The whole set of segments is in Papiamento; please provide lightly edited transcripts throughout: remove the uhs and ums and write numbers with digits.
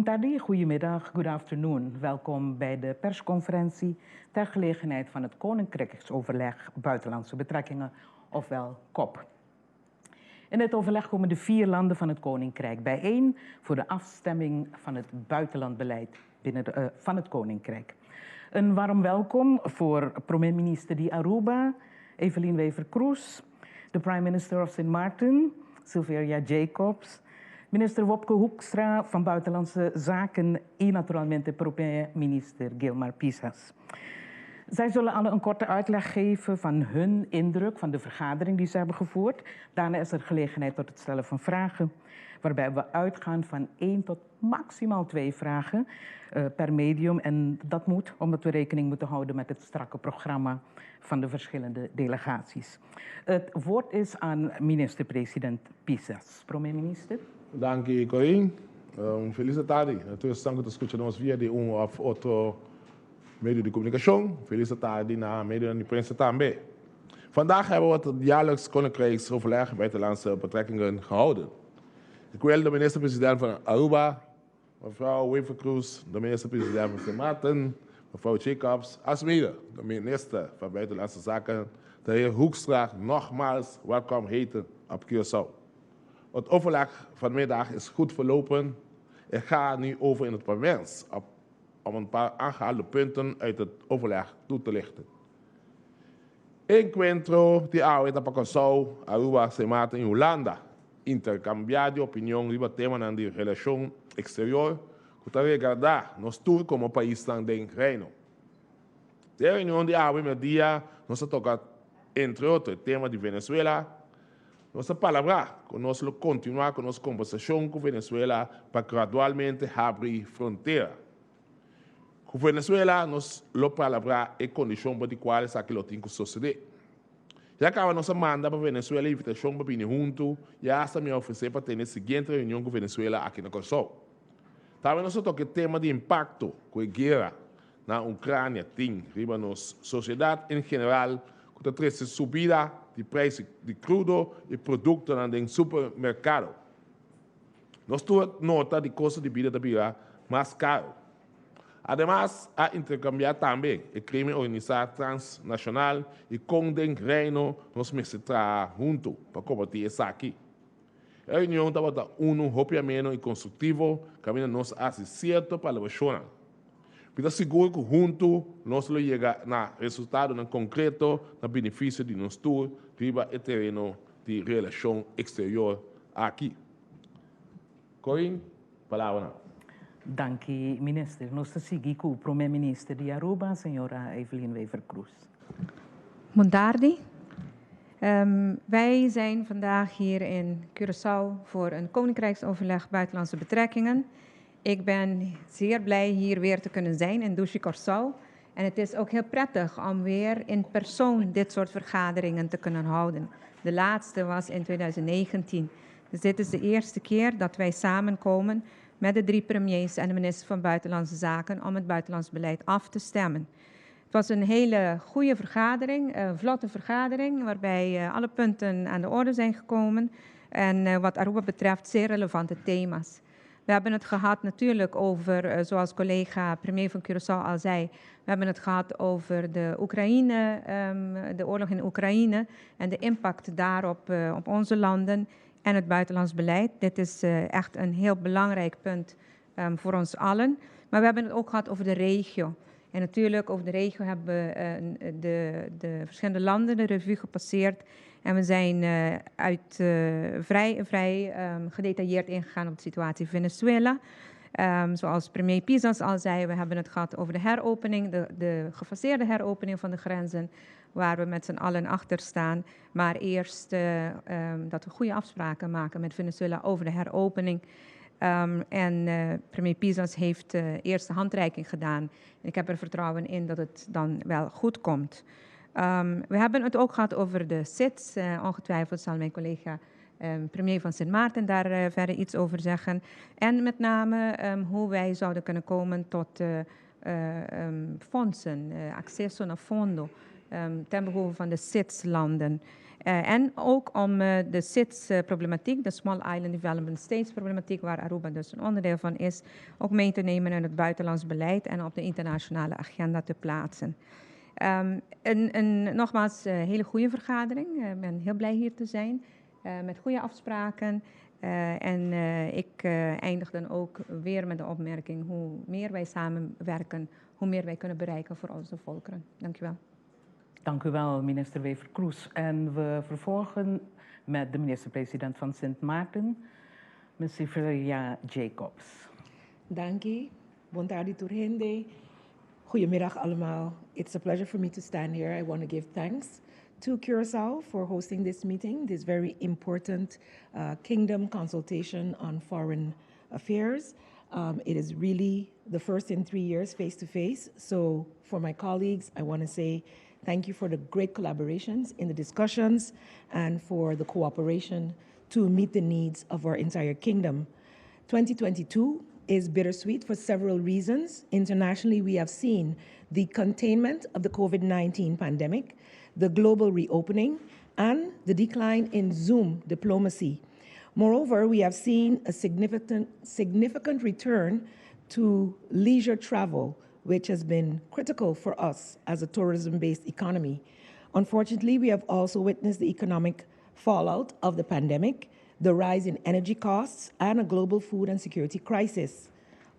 Bon tardi, goedemiddag, good afternoon. Welkom bij de persconferentie ter gelegenheid van het Koninkrijksoverleg Buitenlandse Betrekkingen, ofwel COP. In het overleg komen de vier landen van het Koninkrijk bijeen voor de afstemming van het buitenlandbeleid van het Koninkrijk. Een warm welkom voor premier minister di Aruba, Evelyn Wever-Croes, de Prime Minister of Sint Maarten, Silveria Jacobs, minister Wopke Hoekstra van Buitenlandse Zaken en naturalmente premier minister Gilmar Pisas. Zij zullen alle een korte uitleg geven van hun indruk van de vergadering die ze hebben gevoerd. Daarna is er gelegenheid tot het stellen van vragen, waarbij we uitgaan van één tot maximaal twee vragen per medium. En dat moet, omdat we rekening moeten houden met het strakke programma van de verschillende delegaties. Het woord is aan minister-president Pisas. Premier minister. Danki, Corinne. Felis tardi. Anto, estamos skuchando via di un òf otro medio di komunikashon. Felis tardi na medio di prensa tambe. Vandaag hebben we het jaarlijks Koninkrijksoverleg Buitenlandse Betrekkingen gehouden. Ik wil de minister-president van Aruba, mevrouw Wever-Croes, de minister-president van Sint Maarten, mevrouw Jacobs, alsmede de minister van Buitenlandse Zaken, de heer Hoekstra, nogmaals welkom heten op Curaçao. Het overleg vanmiddag is goed verlopen. Ik ga nu over in het Papiaments om een paar aangehaalde punten uit het overleg toe te lichten. Enkuentro di awe ta pa Kòrsou, Aruba, Sint Maarten i Hulanda. Interkambiá di opinion riba tema di relashon eksterior, ku ta regardá nos tur komo pais den Reino. Den reunion di awe mèrdia, nos a toka, entre otro, e tema di Venezuela. Nos a palabrá ku nos lo kontinuá ku nos kombersashon ku Venezuela pa gradualmente habri frontera. Ku Venezuela, nos lo palabrá e kondishon pa kua esaki lo tin ku susedé. Ya kaba nos a manda pa Venezuela invitashon pa bini huntu i hasta mi a ofresé pa tene e siguiente reunion ku Venezuela aki na Kòrsou. Tambe nos a toka e tema di impakto ku e guera na Ukrania tin riba nos sosiedat en general, ku ta trese subida di preis di krudo i produktonan den supermerkado. Nos tur a nota di kosto di bida ta bira mas karu. Ademas, a interkambiá tambe e krimen organisá transnashonal i kon den Reino nos mester traha huntu pa kombatí esaki. E reunion tabata unu hopi ameno i konstruktivo, kaminda nos a hasi sierto palabrashonnan. Mi ta sigur ku huntu nos lo yega na resultadonan konkreto na benefisio di nos tur riba e tereno di relashon eksterior aki. Corinne, palabra. Danki, minister. Nos ta sigui ku Prome Minister di Aruba, señora Evelyn Wever-Croes. Bon tardi. Wij zijn vandaag hier in Curaçao voor een Koninkrijksoverleg Buitenlandse Betrekkingen. Ik ben zeer blij hier weer te kunnen zijn in Dushi Kòrsou. En het is ook heel prettig om weer in persoon dit soort vergaderingen te kunnen houden. De laatste was in 2019. Dus dit is de eerste keer dat wij samenkomen met de drie premiers en de minister van Buitenlandse Zaken om het buitenlands beleid af te stemmen. Het was een hele goede vergadering, een vlotte vergadering, waarbij alle punten aan de orde zijn gekomen. En wat Aruba betreft zeer relevante thema's. We hebben het gehad natuurlijk over, zoals collega premier van Curaçao al zei, we hebben het gehad over de Oekraïne, de oorlog in Oekraïne en de impact daarop op onze landen en het buitenlands beleid. Dit is echt een heel belangrijk punt voor ons allen. Maar we hebben het ook gehad over de regio. En natuurlijk over de regio hebben we de verschillende landen de revue gepasseerd. En we zijn vrij gedetailleerd ingegaan op de situatie in Venezuela. Zoals premier Pisas al zei, we hebben het gehad over de heropening, de gefaseerde heropening van de grenzen, waar we met z'n allen achter staan. Maar eerst dat we goede afspraken maken met Venezuela over de heropening. En premier Pisas heeft eerst de handreiking gedaan. En ik heb er vertrouwen in dat het dan wel goed komt. We hebben het ook gehad over de SIDS. Ongetwijfeld zal mijn collega premier van Sint Maarten daar verder iets over zeggen. En met name hoe wij zouden kunnen komen tot fondsen, acceso naar fondo, ten behoeve van de SIDS-landen. En ook om de SIDS-problematiek, de Small Island Development States problematiek, waar Aruba dus een onderdeel van is, ook mee te nemen in het buitenlands beleid en op de internationale agenda te plaatsen. Een nogmaals, een hele goede vergadering. Ik ben heel blij hier te zijn, met goede afspraken. En ik eindig dan ook weer met de opmerking: hoe meer wij samenwerken, hoe meer wij kunnen bereiken voor onze volkeren. Dank u wel. Dank u wel, minister Wever-Croes. En we vervolgen met de minister-president van Sint Maarten, mevrouw Jacobs. Danki. Bon tardi, tur hende. Goedemiddag allemaal. It's a pleasure for me to stand here. I want to give thanks to Curacao for hosting this meeting, this very important kingdom consultation on foreign affairs. It is really the first in 3 years face to face. So, for my colleagues, I want to say thank you for the great collaborations in the discussions and for the cooperation to meet the needs of our entire kingdom. 2022 is bittersweet for several reasons. Internationally, we have seen the containment of the COVID 19 pandemic, the global reopening, and the decline in Zoom diplomacy. Moreover, we have seen a significant return to leisure travel, which has been critical for us as a tourism based economy. Unfortunately, we have also witnessed the economic fallout of the pandemic, the rise in energy costs, and a global food and security crisis.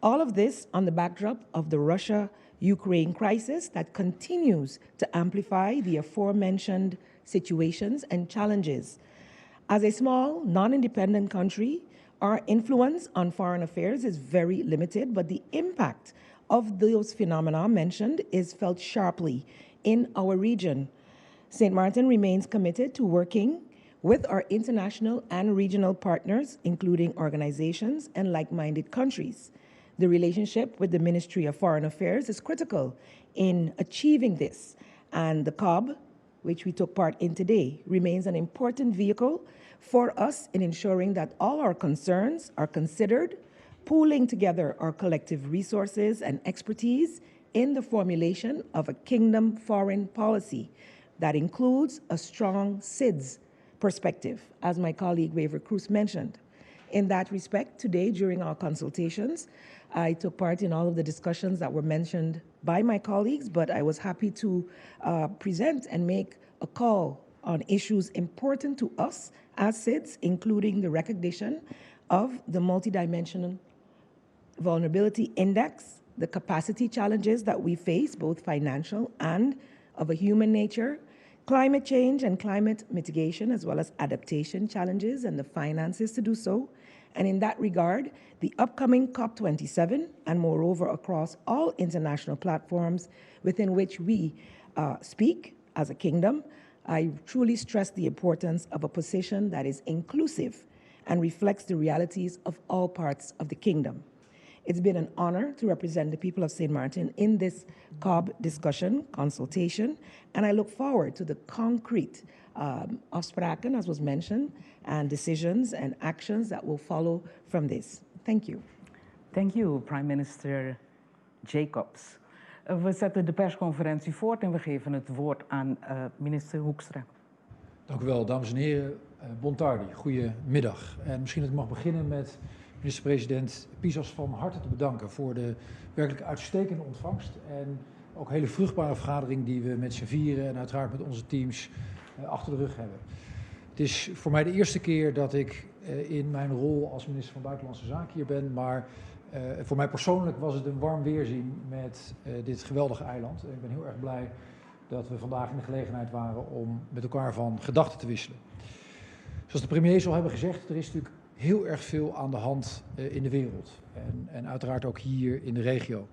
All of this on the backdrop of the Russia Ukraine crisis that continues to amplify the aforementioned situations and challenges. As a small, non independent country, our influence on foreign affairs is very limited, but the impact of those phenomena mentioned is felt sharply in our region. St. Martin remains committed to working with our international and regional partners, including organizations and like minded countries. The relationship with the Ministry of Foreign Affairs is critical in achieving this, and the COB, which we took part in today, remains an important vehicle for us in ensuring that all our concerns are considered, pooling together our collective resources and expertise in the formulation of a kingdom foreign policy that includes a strong SIDS perspective, as my colleague Wever Croes mentioned. In that respect, today during our consultations, I took part in all of the discussions that were mentioned by my colleagues, but I was happy to present and make a call on issues important to us as SIDS, including the recognition of the multidimensional vulnerability index, the capacity challenges that we face, both financial and of a human nature, climate change and climate mitigation, as well as adaptation challenges and the finances to do so. And in that regard, the upcoming COP27, and moreover across all international platforms within which we speak as a kingdom, I truly stress the importance of a position that is inclusive and reflects the realities of all parts of the kingdom. It's been an honor to represent the people of St. Martin in this COB discussion, consultation, and I look forward to the concrete afspraken, as was mentioned, and decisions and actions that will follow from this. Thank you. Thank you, Prime Minister Jacobs. We zetten de persconferentie voort en we geven het woord aan minister Hoekstra. Dank u wel, dames en heren. Bon tardi, goedemiddag. En misschien dat ik mag beginnen met minister-president Pisas van harte te bedanken voor de werkelijk uitstekende ontvangst en ook hele vruchtbare vergadering die we met z'n vieren en uiteraard met onze teams achter de rug hebben. Het is voor mij de eerste keer dat ik in mijn rol als minister van Buitenlandse Zaken hier ben, maar voor mij persoonlijk was het een warm weerzien met dit geweldige eiland. En ik ben heel erg blij dat we vandaag in de gelegenheid waren om met elkaar van gedachten te wisselen. Zoals de premier zal hebben gezegd, er is natuurlijk heel erg veel aan de hand in de wereld. En uiteraard ook hier in de regio.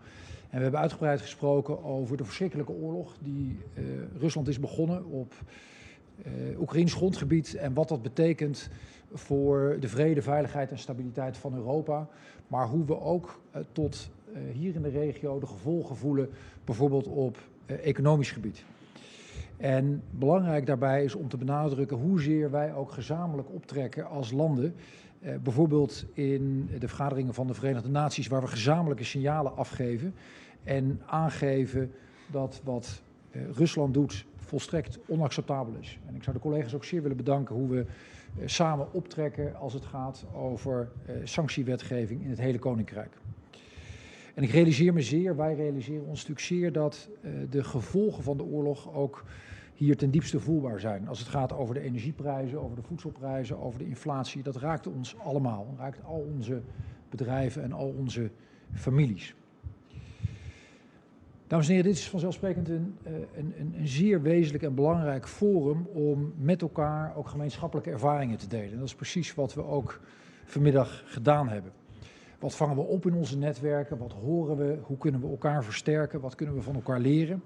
En we hebben uitgebreid gesproken over de verschrikkelijke oorlog die Rusland is begonnen op Oekraïns grondgebied en wat dat betekent voor de vrede, veiligheid en stabiliteit van Europa. Maar hoe we ook tot hier in de regio de gevolgen voelen, bijvoorbeeld op economisch gebied. En belangrijk daarbij is om te benadrukken hoezeer wij ook gezamenlijk optrekken als landen. Bijvoorbeeld in de vergaderingen van de Verenigde Naties, waar we gezamenlijke signalen afgeven en aangeven dat wat Rusland doet volstrekt onacceptabel is. En ik zou de collega's ook zeer willen bedanken hoe we samen optrekken als het gaat over sanctiewetgeving in het hele Koninkrijk. En ik realiseer me zeer, wij realiseren ons natuurlijk zeer dat de gevolgen van de oorlog ook hier ten diepste voelbaar zijn. Als het gaat over de energieprijzen, over de voedselprijzen, over de inflatie, dat raakt ons allemaal. Dat raakt al onze bedrijven en al onze families. Dames en heren, dit is vanzelfsprekend een zeer wezenlijk en belangrijk forum om met elkaar ook gemeenschappelijke ervaringen te delen. En dat is precies wat we ook vanmiddag gedaan hebben. Wat vangen we op in onze netwerken? Wat horen we? Hoe kunnen we elkaar versterken? Wat kunnen we van elkaar leren?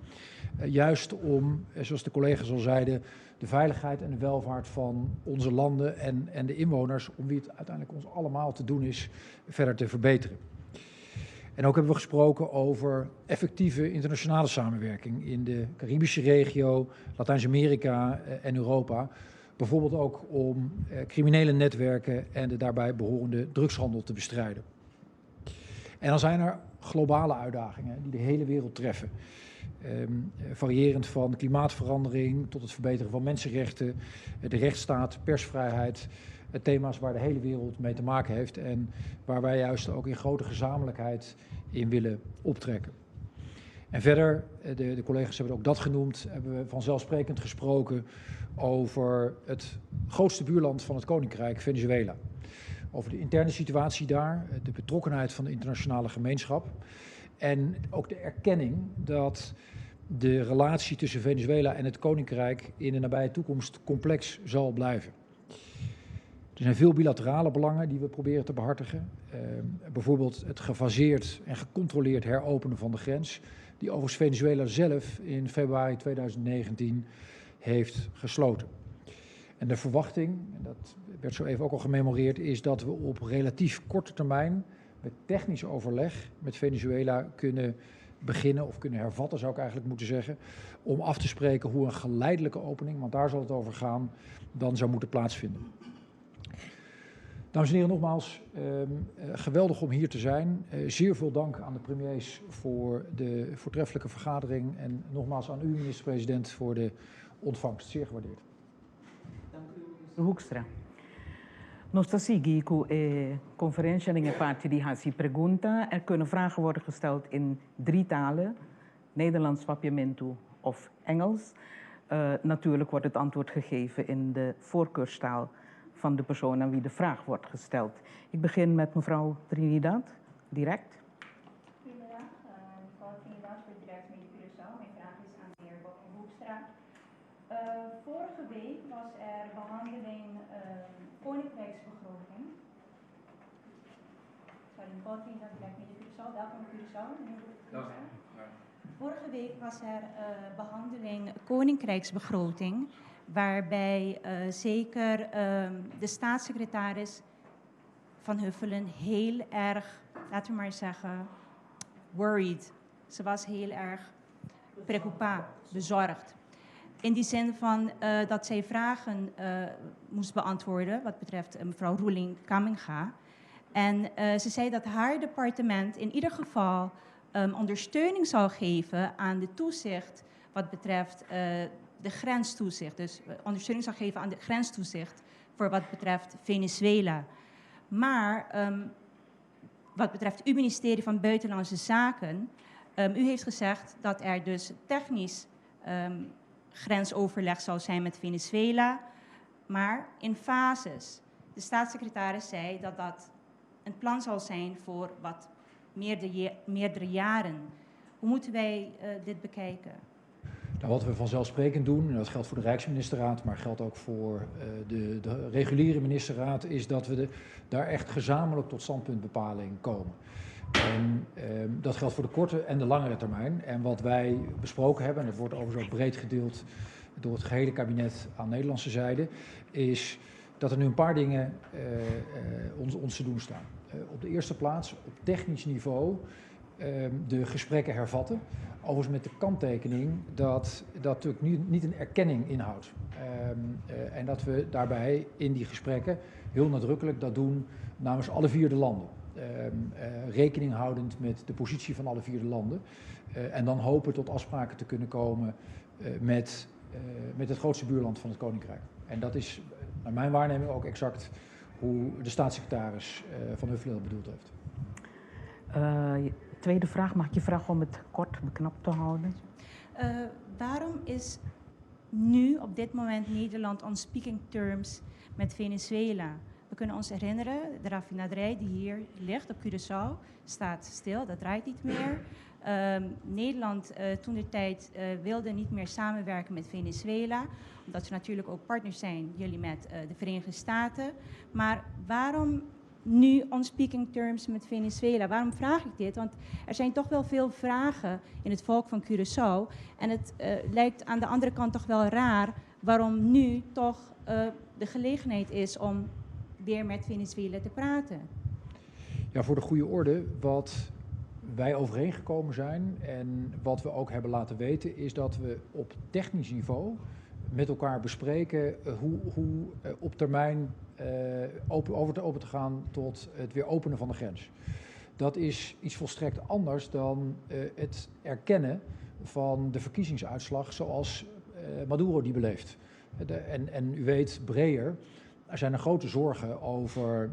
Juist om, zoals de collega's al zeiden, de veiligheid en de welvaart van onze landen en de inwoners, om wie het uiteindelijk ons allemaal te doen is, verder te verbeteren. En ook hebben we gesproken over effectieve internationale samenwerking in de Caribische regio, Latijns-Amerika en Europa. Bijvoorbeeld ook om criminele netwerken en de daarbij behorende drugshandel te bestrijden. En dan zijn er globale uitdagingen die de hele wereld treffen. Variërend van klimaatverandering tot het verbeteren van mensenrechten, de rechtsstaat, persvrijheid. Thema's waar de hele wereld mee te maken heeft en waar wij juist ook in grote gezamenlijkheid in willen optrekken. En verder, de collega's hebben ook dat genoemd, hebben we vanzelfsprekend gesproken over het grootste buurland van het Koninkrijk, Venezuela. Over de interne situatie daar, de betrokkenheid van de internationale gemeenschap en ook de erkenning dat de relatie tussen Venezuela en het Koninkrijk in de nabije toekomst complex zal blijven. Er zijn veel bilaterale belangen die we proberen te behartigen. Bijvoorbeeld het gefaseerd en gecontroleerd heropenen van de grens, die overigens Venezuela zelf in februari 2019 heeft gesloten. En de verwachting, en dat werd zo even ook al gememoreerd, is dat we op relatief korte termijn met technisch overleg met Venezuela kunnen beginnen of kunnen hervatten, zou ik eigenlijk moeten zeggen, om af te spreken hoe een geleidelijke opening, want daar zal het over gaan, dan zou moeten plaatsvinden. Dames en heren, nogmaals, geweldig om hier te zijn. Zeer veel dank aan de premiers voor de voortreffelijke vergadering en nogmaals aan u, minister-president, voor de ontvangst. Zeer gewaardeerd. Dank u, minister Hoekstra. Nos ta sigui ku e konferensia den e parti di hasi pregunta. Er kunnen vragen worden gesteld in drie talen: Nederlands, Papiamento of Engels. Natuurlijk wordt het antwoord gegeven in de voorkeurstaal van de persoon aan wie de vraag wordt gesteld. Ik begin met mevrouw Trinidad, direct. Goedemiddag, mevrouw Trinidad voor Direct Media Curaçao. Mijn vraag is aan de heer Wopke Hoekstra. Vorige week was er behandeling Koninkrijksbegroting. Sorry, mevrouw Trinidad, Direct Media Curaçao. Welkom op Curaçao, meneer Hoekstra. Vorige week was er behandeling Koninkrijksbegroting, waarbij zeker de staatssecretaris Van Huffelen heel erg, laten we maar zeggen, worried. Ze was heel erg preocupada, bezorgd. In die zin van dat zij vragen moest beantwoorden wat betreft mevrouw Roelien Kamminga. En ze zei dat haar departement in ieder geval ondersteuning zal geven aan de toezicht wat betreft de grenstoezicht. Dus ondersteuning zal geven aan de grenstoezicht voor wat betreft Venezuela. Maar wat betreft uw ministerie van Buitenlandse Zaken, u heeft gezegd dat er dus technisch grensoverleg zal zijn met Venezuela, maar in fases. De staatssecretaris zei dat dat een plan zal zijn voor wat meerdere jaren. Hoe moeten wij dit bekijken? Nou, wat we vanzelfsprekend doen, en dat geldt voor de Rijksministerraad, maar geldt ook voor de reguliere ministerraad, is dat we daar echt gezamenlijk tot standpuntbepaling komen. En dat geldt voor de korte en de langere termijn. En wat wij besproken hebben, en dat wordt overigens ook breed gedeeld door het gehele kabinet aan Nederlandse zijde, is dat er nu een paar dingen ons te doen staan. Op de eerste plaats, op technisch niveau, de gesprekken hervatten. Overigens met de kanttekening dat dat natuurlijk niet een erkenning inhoudt. En dat we daarbij in die gesprekken heel nadrukkelijk dat doen namens alle vier de landen. Rekening houdend met de positie van alle vier de landen. En dan hopen tot afspraken te kunnen komen met met het grootste buurland van het Koninkrijk. En dat is naar mijn waarneming ook exact hoe de staatssecretaris Van Huffelen dat bedoeld heeft. Tweede vraag, mag ik je vragen om het kort beknopt te houden? Waarom is nu op dit moment Nederland on speaking terms met Venezuela? We kunnen ons herinneren, de raffinaderij die hier ligt op Curaçao staat stil, dat draait niet meer. Nederland toen de tijd wilde niet meer samenwerken met Venezuela, omdat ze natuurlijk ook partners zijn, jullie met de Verenigde Staten. Maar waarom nu on speaking terms met Venezuela? Waarom vraag ik dit? Want er zijn toch wel veel vragen in het volk van Curaçao. En het lijkt aan de andere kant toch wel raar waarom nu toch de gelegenheid is om weer met Venezuela te praten. Ja, voor de goede orde, wat wij overeengekomen zijn en wat we ook hebben laten weten, is dat we op technisch niveau met elkaar bespreken hoe op termijn over te gaan tot het weer openen van de grens. Dat is iets volstrekt anders dan het erkennen van de verkiezingsuitslag zoals Maduro die beleeft. En u weet, breder, er zijn er grote zorgen over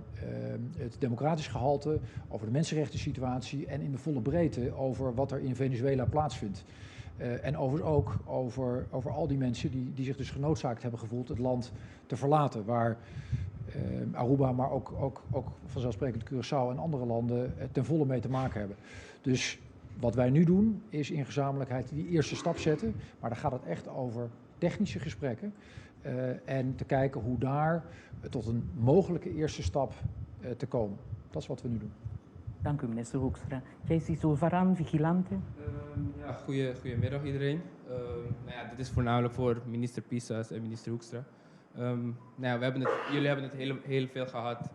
het democratisch gehalte, over de mensenrechten situatie en in de volle breedte over wat er in Venezuela plaatsvindt. En overigens ook over al die mensen die zich dus genoodzaakt hebben gevoeld het land te verlaten. Waar Aruba, maar ook vanzelfsprekend Curaçao en andere landen ten volle mee te maken hebben. Dus wat wij nu doen is in gezamenlijkheid die eerste stap zetten. Maar dan gaat het echt over technische gesprekken. En te kijken hoe daar tot een mogelijke eerste stap te komen. Dat is wat we nu doen. Dank u, minister Hoekstra. JC Sulvaran, Vigilante. Ja, goedemiddag iedereen. Nou ja, dit is voornamelijk voor minister Pisas en minister Hoekstra. Nou ja, jullie hebben het heel, heel veel gehad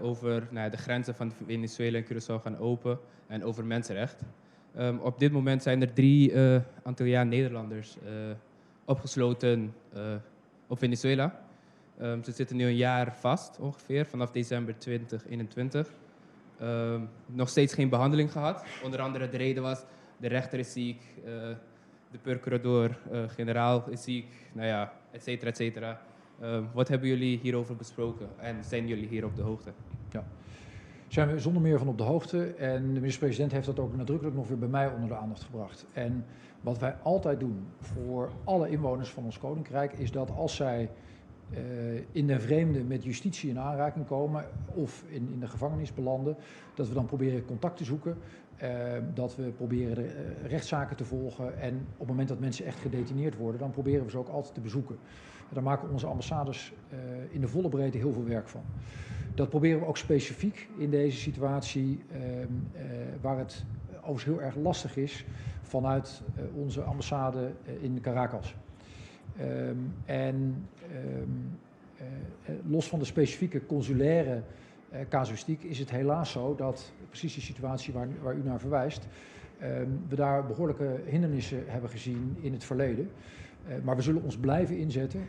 over, nou ja, de grenzen van Venezuela en Curaçao gaan open en over mensenrecht. Op dit moment zijn er 3 Antilliaan Nederlanders opgesloten op Venezuela. Ze zitten nu een jaar vast ongeveer, vanaf december 2021. Nog steeds geen behandeling gehad. Onder andere de reden was, de rechter is ziek, de procureur-generaal is ziek, nou ja, et cetera, et cetera. Wat hebben jullie hierover besproken en zijn jullie hier op de hoogte? Ja, zijn we zonder meer van op de hoogte en de minister-president heeft dat ook nadrukkelijk nog weer bij mij onder de aandacht gebracht. En wat wij altijd doen voor alle inwoners van ons koninkrijk is dat als zij in de vreemde met justitie in aanraking komen of in de gevangenis belanden, dat we dan proberen contact te zoeken, dat we proberen de rechtszaken te volgen en op het moment dat mensen echt gedetineerd worden, dan proberen we ze ook altijd te bezoeken. En daar maken onze ambassades in de volle breedte heel veel werk van. Dat proberen we ook specifiek in deze situatie, waar het overigens heel erg lastig is vanuit onze ambassade in Caracas. En los van de specifieke consulaire casuïstiek is het helaas zo dat precies die situatie waar u naar verwijst, we daar behoorlijke hindernissen hebben gezien in het verleden. Maar we zullen ons blijven inzetten,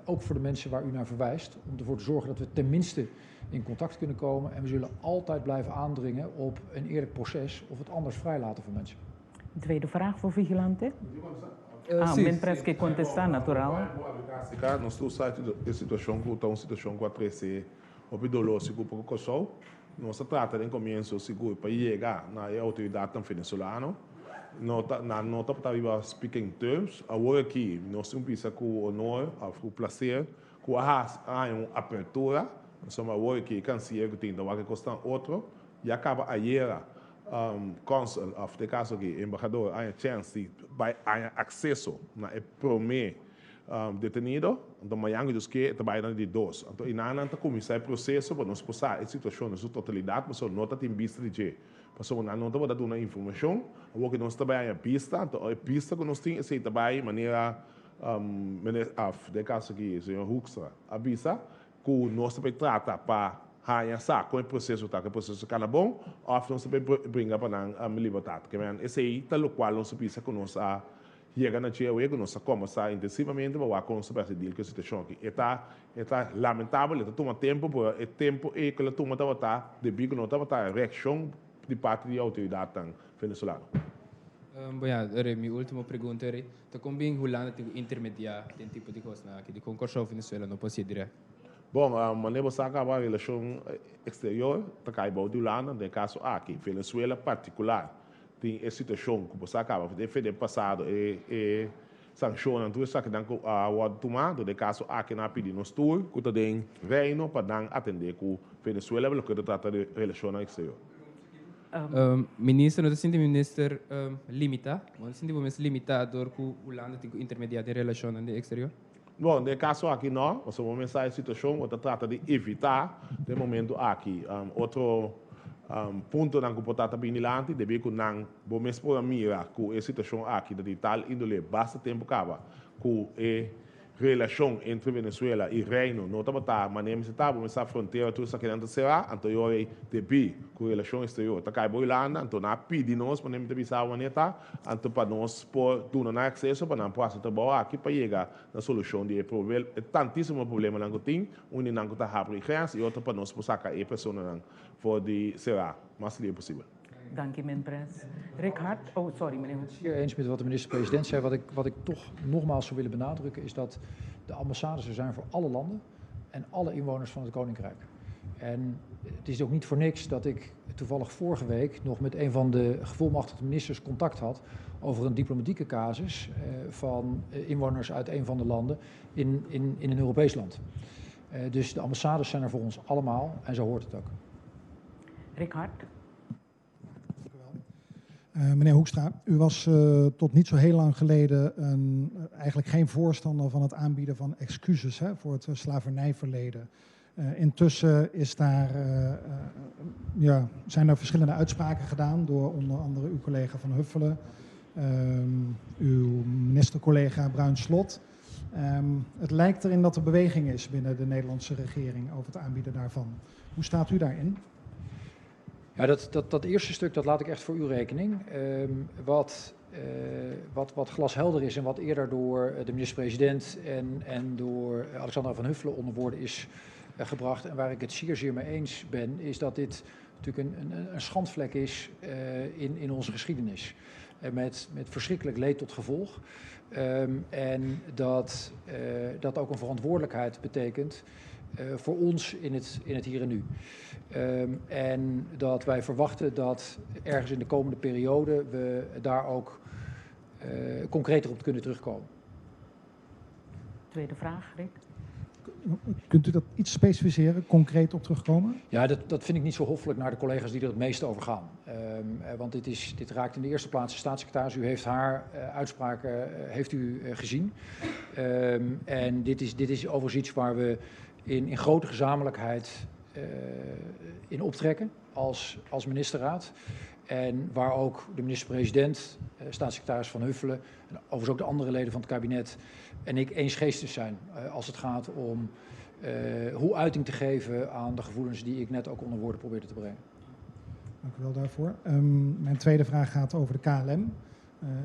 ook voor de mensen waar u naar verwijst, om ervoor te zorgen dat we tenminste in contact kunnen komen. En we zullen altijd blijven aandringen op een eerlijk proces of het anders vrijlaten van mensen. Tweede vraag voor Vigilante. Ah, Sí, men parece sí. que contestar natural. Nos tur sa e situashon ku ta un situashon ku a trese hopi doló sigur pa Kòrsou. Nos a trata den komienso sigur pa yega na e outoridat venezolano. No ta, na no ta riba speaking terms. Awor aki nos tin bisa ku honor, òf ku plaser, ku a un apertura. Anto awor aki kansier ku tin ku kosta otro. Ya kaba ayera consul, òf den kaso aki, embahador, a chance di bai akseso na e promé detenido, anto mañan dus ku tambe di dos. Anto einan ta kuminsá e proseso pa nos pasa e situashon na su totalidat, ma no ta tin bista di dje. Paso nan no ta duna informashon, awor ku nos tambe a bista, anto e bista ku nos tin esei tambe manera af, den kaso aki, señor Hoekstra, a bisa ku nos tambe trata pa haña sa kon e proseso ta, ku e proseso kana bon, òf nos tambe bringa pa nan libertat. Ke men esei ta lokual nos bisa ku nos a yega na dje ku nos a kuminsá intensivamente pa ku nos a deal ku e situashon aki. E ta lamentabel, e ta tuma tempu, e tempu e ku el a tuma tabata debí ku no tabata reakshon di parti di outoridat venezolano. Bon ya, ere mi ultimo pregunta ere, ta kon bin Hulanda tin ku intermediá den tipo di kosnan aki? Dikon Kòrsou Venezuela no por hasié dirèkt? Bon, manera bo sa kaba relashon eksterior ta kai bou di Hulanda, den e kaso aki Venezuela partikular tin e situashon ku bo sa kaba for den pasado e Sankshonnan, tur esakinan ku a wòrdu tumá, den e kaso aki nan a pidi nos tur ku ta den Reino pa nan atendé ku Venezuela loke ta trata di relashonnan eksterior. Minister, no ta sinti minister limitá? Bo no ta sinti bo mes limitá dor ku Hulanda tin ku intermediá den relashonnan den eksterior? No, den e kaso aki no, pasobra bo mes sa e situashon, bo ta trata di evitá den e momentu aki otro puntonan ku por ta ta bini dilanti, debí ku nan Bo mes por a mira cu e situacion aki ta di tal indole basta tempo caba cu e relacion entre Venezuela y Reino no tabata manera mester ta. Bo mes sa frontera tur esakinan ta cera, anto e ora ey debí cu relacion exterior ta cay bo Hulanda, anto nan a pidi nos manera mi ta bisa bo manera ta, anto pa nos por duna nan acceso pa nan por haci trabao aki pa yega na solucion di e e tantisimo problemanan cu tin, un di nan cu ta habri grens y otro pa nos por saca e personanan for di cera mas lihe posibel. Danki, Minprins. Rick Hart, oh sorry meneer Ik ben het zeer eens met wat de minister-president zei. Wat ik toch nogmaals zou willen benadrukken is dat de ambassades er zijn voor alle landen en alle inwoners van het Koninkrijk. En het is ook niet voor niks dat ik toevallig vorige week nog met een van de gevolmachtigde ministers contact had over een diplomatieke casus van inwoners uit een van de landen in een Europees land. Dus de ambassades zijn er voor ons allemaal en zo hoort het ook. Rick Hart. Meneer Hoekstra, u was tot niet zo heel lang geleden eigenlijk geen voorstander van het aanbieden van excuses, hè, voor het slavernijverleden. Intussen ja, zijn er verschillende uitspraken gedaan door onder andere uw collega Van Huffelen, uw ministercollega Bruins Slot. Het lijkt erin dat er beweging is binnen de Nederlandse regering over het aanbieden daarvan. Hoe staat u daarin? Ja, dat eerste stuk dat laat ik echt voor uw rekening. Wat glashelder is en wat eerder door de minister-president en door Alexandra van Huffelen onder woorden is gebracht en waar ik het zeer, zeer mee eens ben, is dat dit natuurlijk een schandvlek is in onze geschiedenis. Met verschrikkelijk leed tot gevolg. En dat dat ook een verantwoordelijkheid betekent voor ons in het hier en nu. En dat wij verwachten dat ergens in de komende periode we daar ook concreter op kunnen terugkomen. Tweede vraag, Rick. Kunt u dat iets specificeren, concreet op terugkomen? Ja, dat vind ik niet zo hoffelijk naar de collega's die er het meest over gaan. Want dit raakt in de eerste plaats de staatssecretaris. U heeft haar uitspraken heeft u gezien. En dit is overigens iets waar we in grote gezamenlijkheid in optrekken als ministerraad. En waar ook de minister-president, staatssecretaris Van Huffelen en overigens ook de andere leden van het kabinet en ik eensgeestes zijn als het gaat om hoe uiting te geven aan de gevoelens die ik net ook onder woorden probeerde te brengen. Dank u wel daarvoor. Mijn tweede vraag gaat over de KLM.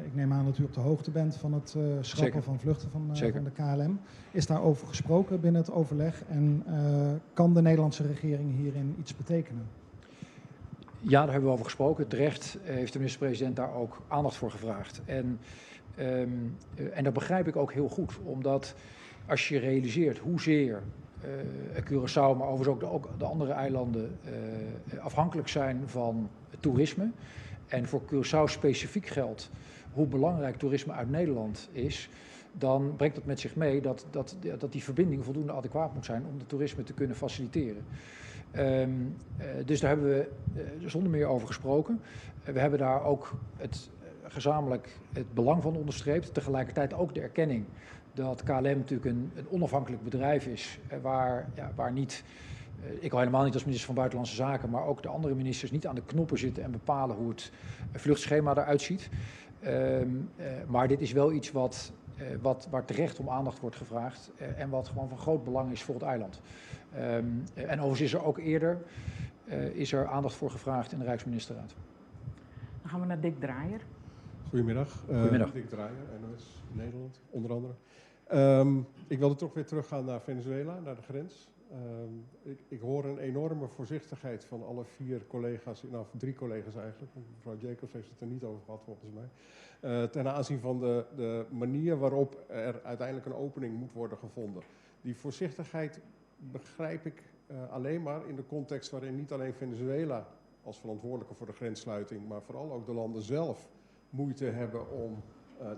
Ik neem aan dat u op de hoogte bent van het schrappen van vluchten van de KLM. Is daarover gesproken binnen het overleg en kan de Nederlandse regering hierin iets betekenen? Ja, daar hebben we over gesproken. Terecht heeft de minister-president daar ook aandacht voor gevraagd. En dat begrijp ik ook heel goed, omdat als je realiseert hoezeer Curaçao, maar overigens ook de andere eilanden afhankelijk zijn van toerisme. En voor Curaçao specifiek geldt hoe belangrijk toerisme uit Nederland is, dan brengt dat met zich mee dat die verbinding voldoende adequaat moet zijn om de toerisme te kunnen faciliteren. Dus daar hebben we zonder meer over gesproken. We hebben daar ook gezamenlijk het belang van onderstreept. Tegelijkertijd ook de erkenning dat KLM natuurlijk een onafhankelijk bedrijf is, waar, ja, waar niet, ik al helemaal niet als minister van Buitenlandse Zaken, maar ook de andere ministers niet aan de knoppen zitten en bepalen hoe het vluchtschema eruit ziet. Maar dit is wel iets waar terecht om aandacht wordt gevraagd en wat gewoon van groot belang is voor het eiland. En overigens is er ook eerder aandacht voor gevraagd in de Rijksministerraad. Dan gaan we naar Dick Draaier. Goedemiddag. Goedemiddag. Dick Draaier, NOS Nederland, onder andere. Ik wilde toch weer teruggaan naar Venezuela, naar de grens. Ik hoor een enorme voorzichtigheid van alle vier collega's, nou drie collega's eigenlijk, mevrouw Jacobs heeft het er niet over gehad volgens mij, ten aanzien van de manier waarop er uiteindelijk een opening moet worden gevonden. Die voorzichtigheid begrijp ik alleen maar in de context waarin niet alleen Venezuela als verantwoordelijke voor de grenssluiting, maar vooral ook de landen zelf moeite hebben om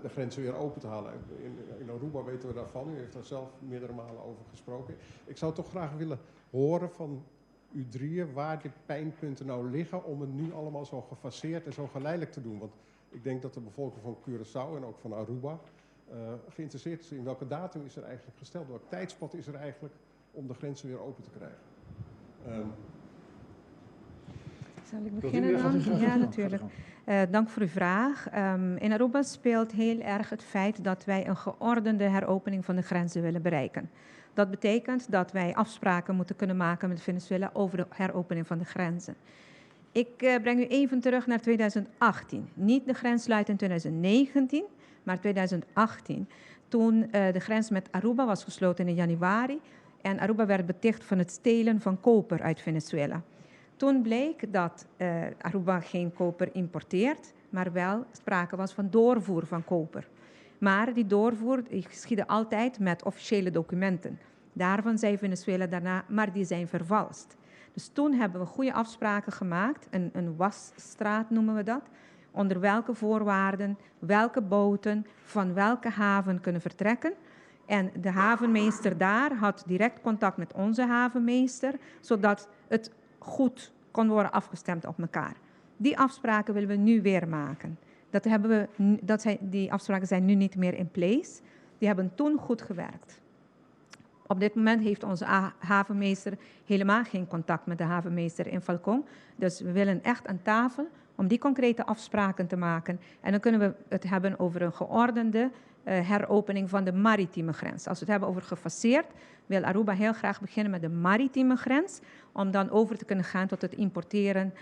de grenzen weer open te halen. In Aruba weten we daarvan, u heeft daar zelf meerdere malen over gesproken. Ik zou toch graag willen horen van u drieën waar die pijnpunten nou liggen om het nu allemaal zo gefaseerd en zo geleidelijk te doen. Want ik denk dat de bevolking van Curaçao en ook van Aruba geïnteresseerd is in welke datum is er eigenlijk gesteld, welk tijdspad is er eigenlijk om de grenzen weer open te krijgen. Zal ik beginnen dan? Ja, natuurlijk. Dank voor uw vraag. In Aruba speelt heel erg het feit dat wij een geordende heropening van de grenzen willen bereiken. Dat betekent dat wij afspraken moeten kunnen maken met Venezuela over de heropening van de grenzen. Ik breng u even terug naar 2018. Niet de grenssluiting in 2019, maar 2018. Toen de grens met Aruba was gesloten in januari en Aruba werd beticht van het stelen van koper uit Venezuela. Toen bleek dat Aruba geen koper importeert, maar wel sprake was van doorvoer van koper. Maar die doorvoer geschiedde altijd met officiële documenten. Daarvan zei Venezuela daarna, maar die zijn vervalst. Dus toen hebben we goede afspraken gemaakt, een wasstraat noemen we dat, onder welke voorwaarden, welke boten, van welke haven kunnen vertrekken. En de havenmeester daar had direct contact met onze havenmeester, zodat het goed kon worden afgestemd op elkaar. Die afspraken willen we nu weer maken. Dat hebben we, dat zijn, die afspraken zijn nu niet meer in place. Die hebben toen goed gewerkt. Op dit moment heeft onze havenmeester helemaal geen contact met de havenmeester in Falcon. Dus we willen echt aan tafel om die concrete afspraken te maken. En dan kunnen we het hebben over een geordende heropening van de maritieme grens. Als we het hebben over gefaseerd, wil Aruba heel graag beginnen met de maritieme grens, om dan over te kunnen gaan tot het importeren,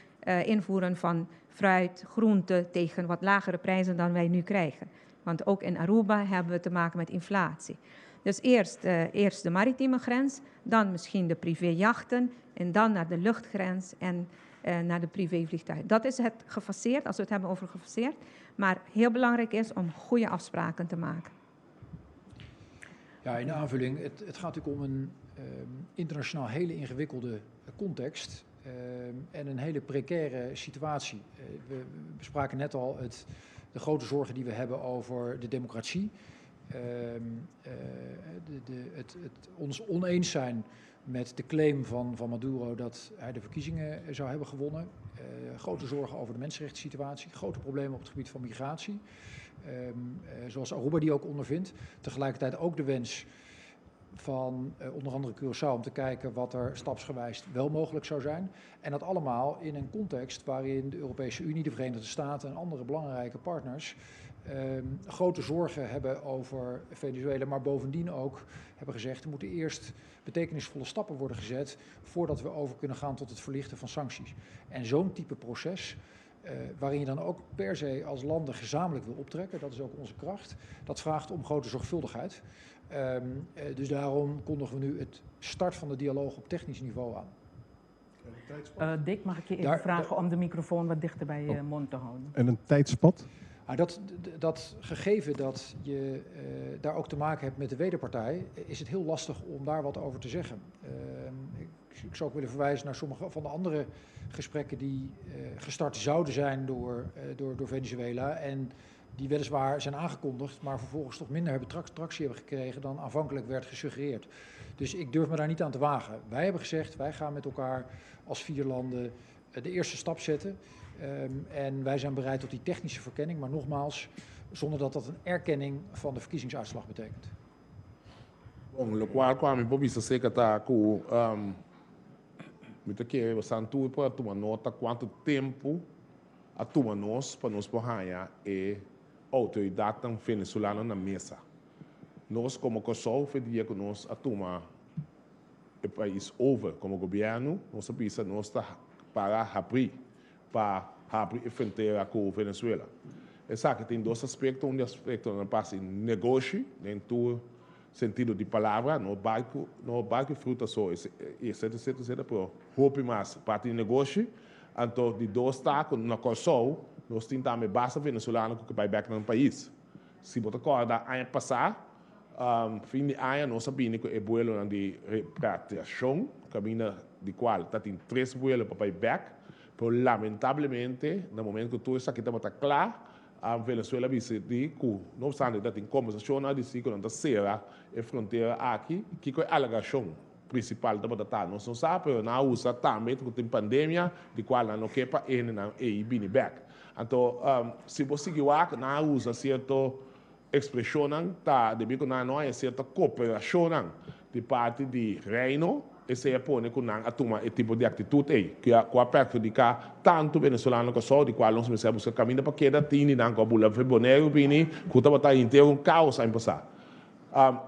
invoeren van fruit, groenten tegen wat lagere prijzen dan wij nu krijgen. Want ook in Aruba hebben we te maken met inflatie. Dus eerst de maritieme grens, dan misschien de privéjachten en dan naar de luchtgrens en naar de privévliegtuigen. Dat is het gefaseerd, als we het hebben over gefaseerd. Maar heel belangrijk is om goede afspraken te maken. Ja, in de aanvulling, het gaat natuurlijk om een internationaal hele ingewikkelde context en een hele precaire situatie. We bespraken net al de grote zorgen die we hebben over de democratie. Het ons oneens zijn met de claim van Maduro dat hij de verkiezingen zou hebben gewonnen. Grote zorgen over de mensenrechtssituatie, grote problemen op het gebied van migratie. Zoals Aruba die ook ondervindt. Tegelijkertijd ook de wens van onder andere Curaçao om te kijken wat er stapsgewijs wel mogelijk zou zijn. En dat allemaal in een context waarin de Europese Unie, de Verenigde Staten en andere belangrijke partners grote zorgen hebben over Venezuela, maar bovendien ook hebben gezegd, er moeten eerst betekenisvolle stappen worden gezet voordat we over kunnen gaan tot het verlichten van sancties. En zo'n type proces, waarin je dan ook per se als landen gezamenlijk wil optrekken, dat is ook onze kracht, dat vraagt om grote zorgvuldigheid. Dus daarom kondigen we nu het start van de dialoog op technisch niveau aan. Dick, mag ik je even vragen om de microfoon wat dichter bij je mond te houden? En een tijdspad? Nou, dat gegeven dat je daar ook te maken hebt met de wederpartij, is het heel lastig om daar wat over te zeggen. Ik zou ook willen verwijzen naar sommige van de andere gesprekken die gestart zouden zijn door Venezuela en die weliswaar zijn aangekondigd, maar vervolgens toch minder hebben tractie hebben gekregen dan aanvankelijk werd gesuggereerd. Dus ik durf me daar niet aan te wagen. Wij hebben gezegd, wij gaan met elkaar als vier landen de eerste stap zetten. En wij zijn bereid tot die technische verkenning, maar nogmaals, zonder dat dat een erkenning van de verkiezingsuitslag betekent. Bom, lokual ku ami por bisa seker ta ku mi ta kere boso tur por a tuma nota kuantu tempu a tuma nos pa nos por haña e outoridatnan venezolano na mesa. Nos komo Kòrsou for di dia ku nos a tuma e pais over komo gobièrnu, nos a bisa nos ta para habrí pa habri e frontera ku Venezuela. Esaki tin dos aspekto, un di aspektonan pa hasi negoshi den tur. sentido di palabra, no barku, no barku i fruta so, etc etc etc, pero hopi mas parti di negoshi. Anto di dos ta ku na Kòrsou nos tin tambe basta venezolano ku ke bai bèk nan pais. Si bo ta kòrda aña pasá, fin di aña nos a bini ku e buelonan di repatriashon, kaminda di kual ta tin tres buelo pa bai bèk, pero lamentablemente na momento ku tur esaki tabata kla, Venezuela a bisa di ku no opstante ta tin kombersashonnan a disi ku nan ta sera e frontera aki. Kiko e alegashon prinsipal tabata ta nos no sa, pero nan a usa tambe ku tin pandemia di kual nan no ke pa e hendenan ei bini bèk. Anto si bo sigui wak nan a usa sierto ekspreshonnan ta debí ku nan no haña sierto koperashonnan di parti di Reino, esei a pone ku nan a tuma e tipo di aktitut ei, ku a perhudiká tantu venezolano Kòrsou, di kual nos mester a buska kaminda pa keda tin di nan ku a bula for Boneiru bini, ku tabata henter un kaos aña pasá.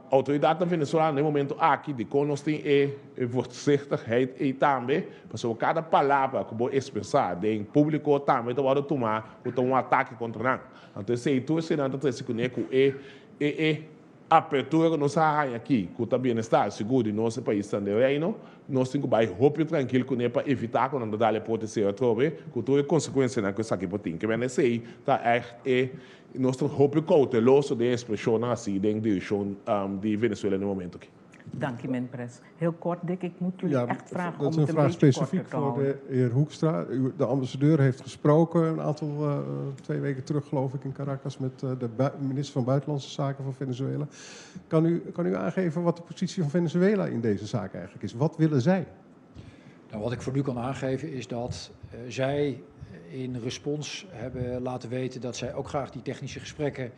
Outoridatnan venezolano na e momento aki dikon nos tin e voorzichtigheid ei tambe, pasobra kada palabra ku bo ekspresá den públiko tambe ta wòrdu tumá ku ta un atake kontra nan. Anto esei tur eseinan ta trese kuné ku e e apertura ku nos a haña aki ku ta bienestar sigur di nos e paisnan den Reino, nos tin ku bai hopi trankil kuné pa evitá ku nan ta dal e porta sera atrobe ku tur e konsekuensianan ku esaki por tin. Ke mende esei ta ègt e Nos ta hopi kouteloso den ekspreshonnan asi den direkshon di Venezuela na e momento aki. Danki, Minpres. Heel kort, Dick, ik moet jullie Ja, echt vragen dat om is een het een vraag beetje korter specifiek te voor houden. de heer Hoekstra. De ambassadeur heeft gesproken een aantal, 2 weken terug, geloof ik, in Caracas met de minister van Buitenlandse Zaken van Venezuela. Kan u aangeven wat de positie van Venezuela in deze zaak eigenlijk is? Wat willen zij? Nou, wat ik voor nu kan aangeven is dat zij in respons hebben laten weten dat zij ook graag die technische gesprekken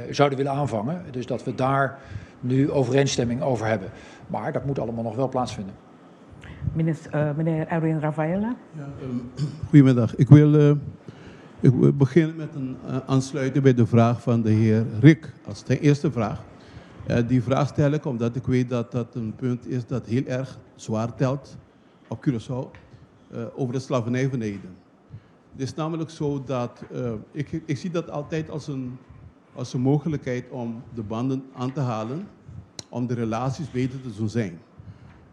zouden willen aanvangen. Dus dat we daar nu overeenstemming over hebben. Maar dat moet allemaal nog wel plaatsvinden. Meneer Erwin Rafaela. Ja, goedemiddag. Ik wil beginnen met een aansluiten bij de vraag van de heer Rick. Als ten eerste vraag. Die vraag stel ik omdat ik weet dat dat een punt is dat heel erg zwaar telt op Curaçao over het slavernijverleden. Het is namelijk zo dat ik zie dat altijd als een mogelijkheid om de banden aan te halen, om de relaties beter te doen zijn.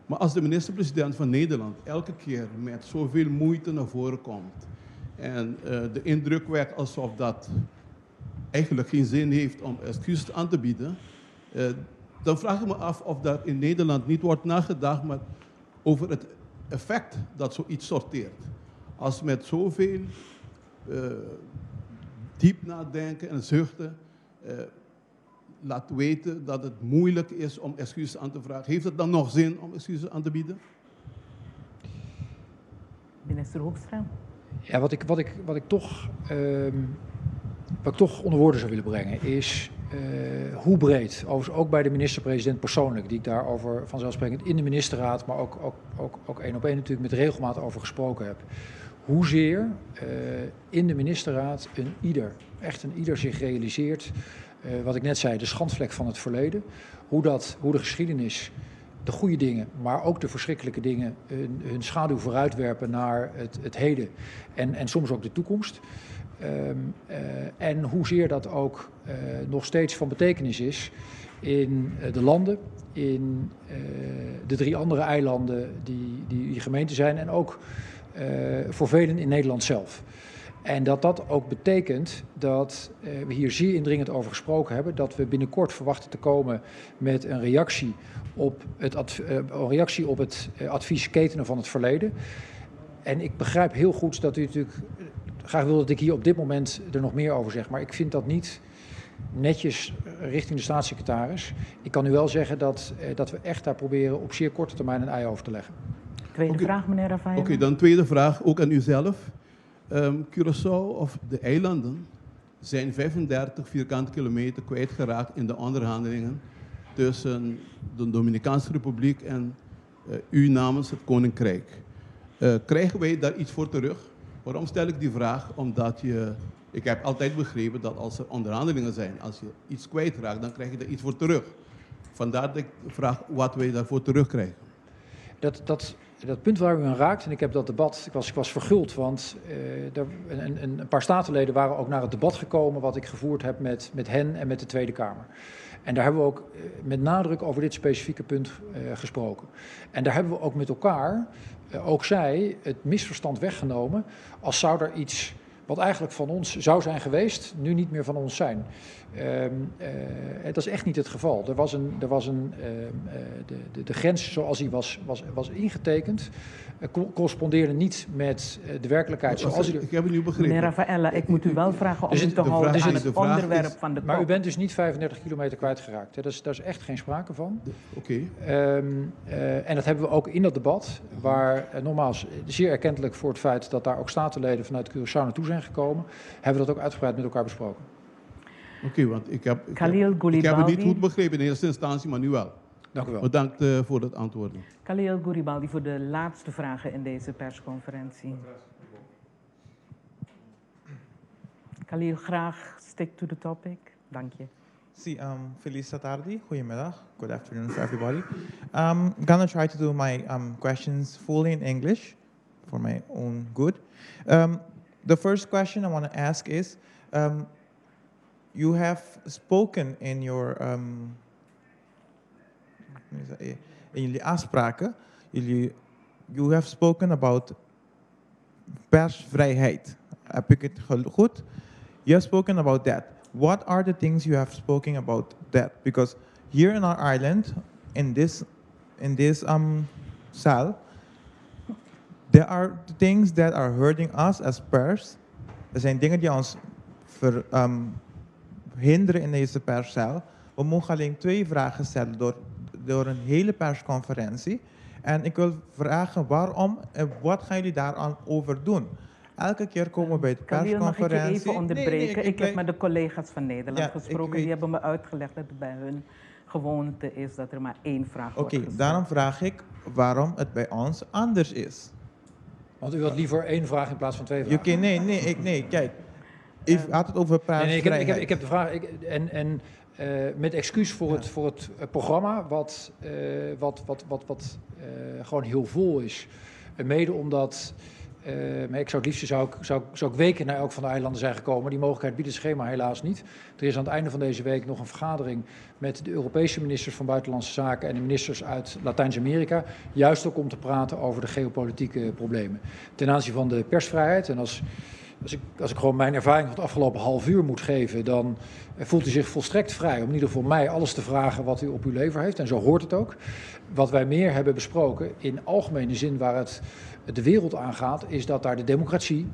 Maar als de minister-president van Nederland elke keer met zoveel moeite naar voren komt en de indruk wekt alsof dat eigenlijk geen zin heeft om excuses aan te bieden, dan vraag ik me af of daar in Nederland niet wordt nagedacht maar over het effect dat zoiets sorteert. Als met zoveel diep nadenken en zuchten laat weten dat het moeilijk is om excuses aan te vragen. Heeft het dan nog zin om excuses aan te bieden? Minister Hoekstra. Ja, wat ik toch onder woorden zou willen brengen is hoe breed, overigens ook bij de minister-president persoonlijk, die ik daarover vanzelfsprekend in de ministerraad, maar ook één op één natuurlijk met regelmaat over gesproken heb. Hoezeer in de ministerraad een ieder, echt een ieder zich realiseert, wat ik net zei, de schandvlek van het verleden, hoe de geschiedenis de goede dingen, maar ook de verschrikkelijke dingen hun schaduw vooruitwerpen naar het heden en soms ook de toekomst. En hoezeer dat ook nog steeds van betekenis is in de landen, in de drie andere eilanden die gemeente zijn en ook voor velen in Nederland zelf. En dat dat ook betekent dat we hier zeer indringend over gesproken hebben, dat we binnenkort verwachten te komen met een reactie op het advies ketenen van het verleden. En ik begrijp heel goed dat u natuurlijk graag wil dat ik hier op dit moment er nog meer over zeg, maar ik vind dat niet netjes richting de staatssecretaris. Ik kan u wel zeggen dat we echt daar proberen op zeer korte termijn een ei over te leggen. Tweede vraag, meneer Rafael. Oké, dan tweede vraag, ook aan u zelf. Curaçao of de eilanden zijn 35 vierkante kilometer kwijtgeraakt in de onderhandelingen tussen de Dominicaanse Republiek en u namens het Koninkrijk. Krijgen wij daar iets voor terug? Waarom stel ik die vraag? Omdat ik heb altijd begrepen dat als er onderhandelingen zijn, als je iets kwijtraakt, dan krijg je er iets voor terug. Vandaar dat ik vraag wat wij daarvoor terugkrijgen. Dat Dat punt waar u aan raakt, en ik heb dat debat, ik was verguld, want er een paar statenleden waren ook naar het debat gekomen wat ik gevoerd heb met hen en met de Tweede Kamer. En daar hebben we ook met nadruk over dit specifieke punt gesproken. En daar hebben we ook met elkaar, ook zij, het misverstand weggenomen als zou er iets wat eigenlijk van ons zou zijn geweest, nu niet meer van ons zijn. Dat is echt niet het geval. Er was een, de grens zoals die was ingetekend, correspondeerde niet met de werkelijkheid zoals die... Ik heb het nu begrepen. Meneer Rafaella, ik moet u wel vragen om dus u te houden aan het onderwerp van de Maar u bent dus niet 35 kilometer kwijtgeraakt. Hè? Daar is echt geen sprake van. Oké. Okay. En dat hebben we ook in dat debat, waar nogmaals zeer erkentelijk voor het feit dat daar ook statenleden vanuit Curaçao naartoe zijn gekomen, hebben we dat ook uitgebreid met elkaar besproken. Oké, okay, want ik heb het niet goed begrepen in eerste instantie, maar nu wel. Dank u wel. Bedankt voor het antwoord. Khalil Gouribaldi voor de laatste vragen in deze persconferentie. Khalil, graag stick to the topic. Dank je. Si, felis tardi, goedemiddag. Good afternoon for everybody. I'm gonna try to do my questions fully in English for my own good. The first question I want to ask is, you have spoken in jullie afspraken, you have spoken about persvrijheid. Heb ik het goed? You have spoken about that. What are the things you have spoken about that? Because here in our island, in this cell, there are things that are hurting us as pers. Er zijn dingen die ons hinderen in deze perscel. We mogen alleen twee vragen stellen door een hele persconferentie. En ik wil vragen waarom en wat gaan jullie daaraan over doen? Elke keer komen we bij de Khalil, mag ik je persconferentie. even onderbreken? Nee, nee, ik heb met de collega's van Nederland Ja, ik gesproken. weet. Die hebben me uitgelegd dat het bij hun gewoonte is dat er maar één vraag Oké, wordt gesteld. daarom vraag ik waarom het bij ons anders is. Want u had liever één vraag in plaats van twee vragen. Oké, nee, nee, kijk. Ik had het over Nee, nee, ik persvrijheid. heb de vraag. En met excuus voor het programma, wat gewoon heel vol is. En mede omdat. Maar ik zou het liefst zou ik weken naar elk van de eilanden zijn gekomen. Die mogelijkheid biedt het schema helaas niet. Er is aan het einde van deze week nog een vergadering met de Europese ministers van Buitenlandse Zaken en de ministers uit Latijns-Amerika. Juist ook om te praten over de geopolitieke problemen. Ten aanzien van de persvrijheid. En als ik gewoon mijn ervaring van het afgelopen half uur moet geven, dan voelt u zich volstrekt vrij om in ieder geval mij alles te vragen wat u op uw lever heeft. En zo hoort het ook. Wat wij meer hebben besproken in algemene zin waar het de wereld aangaat, is dat daar de democratie,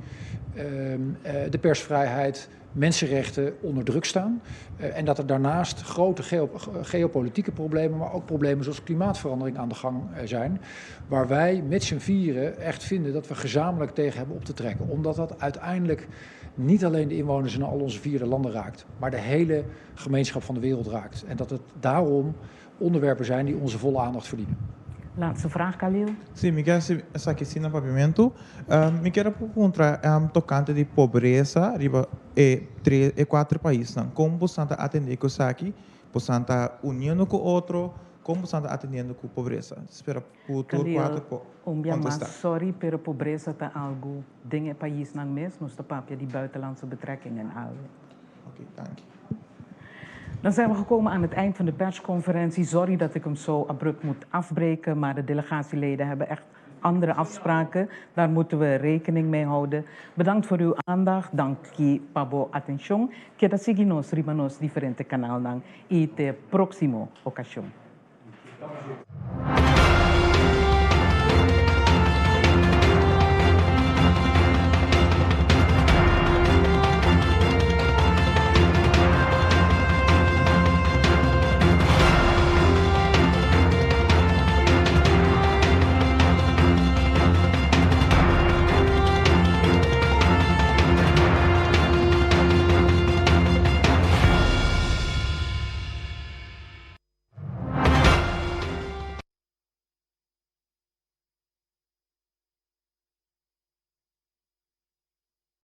de persvrijheid, mensenrechten onder druk staan. En dat er daarnaast grote geopolitieke problemen, maar ook problemen zoals klimaatverandering aan de gang zijn. Waar wij met z'n vieren echt vinden dat we gezamenlijk tegen hebben op te trekken. Omdat dat uiteindelijk niet alleen de inwoners in al onze vierde landen raakt, maar de hele gemeenschap van de wereld raakt. En dat het daarom onderwerpen zijn die onze volle aandacht verdienen. Laatste vraag, Khalil. Si, mi ke esaki na papiamento. Mi ke puntra tokante di pobresa riba e tres e kuater paisnan. Kon boso ta atendé ku esaki? Boso ta uniendo ku otro? Kon boso ta atendiendo ku pobresa? Spera ku tur Khalil, kuater por un bia mas, kontestá. sorry, pero pobresa ta algo den e paisnan mes, nos ta papia di buitenlandse betrekkingen al. Oké, dank je. Dan zijn we gekomen aan het eind van de persconferentie. Sorry dat ik hem zo abrupt moet afbreken, maar de delegatieleden hebben echt andere afspraken. Daar moeten we rekening mee houden. Bedankt voor uw aandacht. Danki pa bo atenshon. Keda sigui nos riba nos diferente kanalnan i te próksimo okashon. Dank u.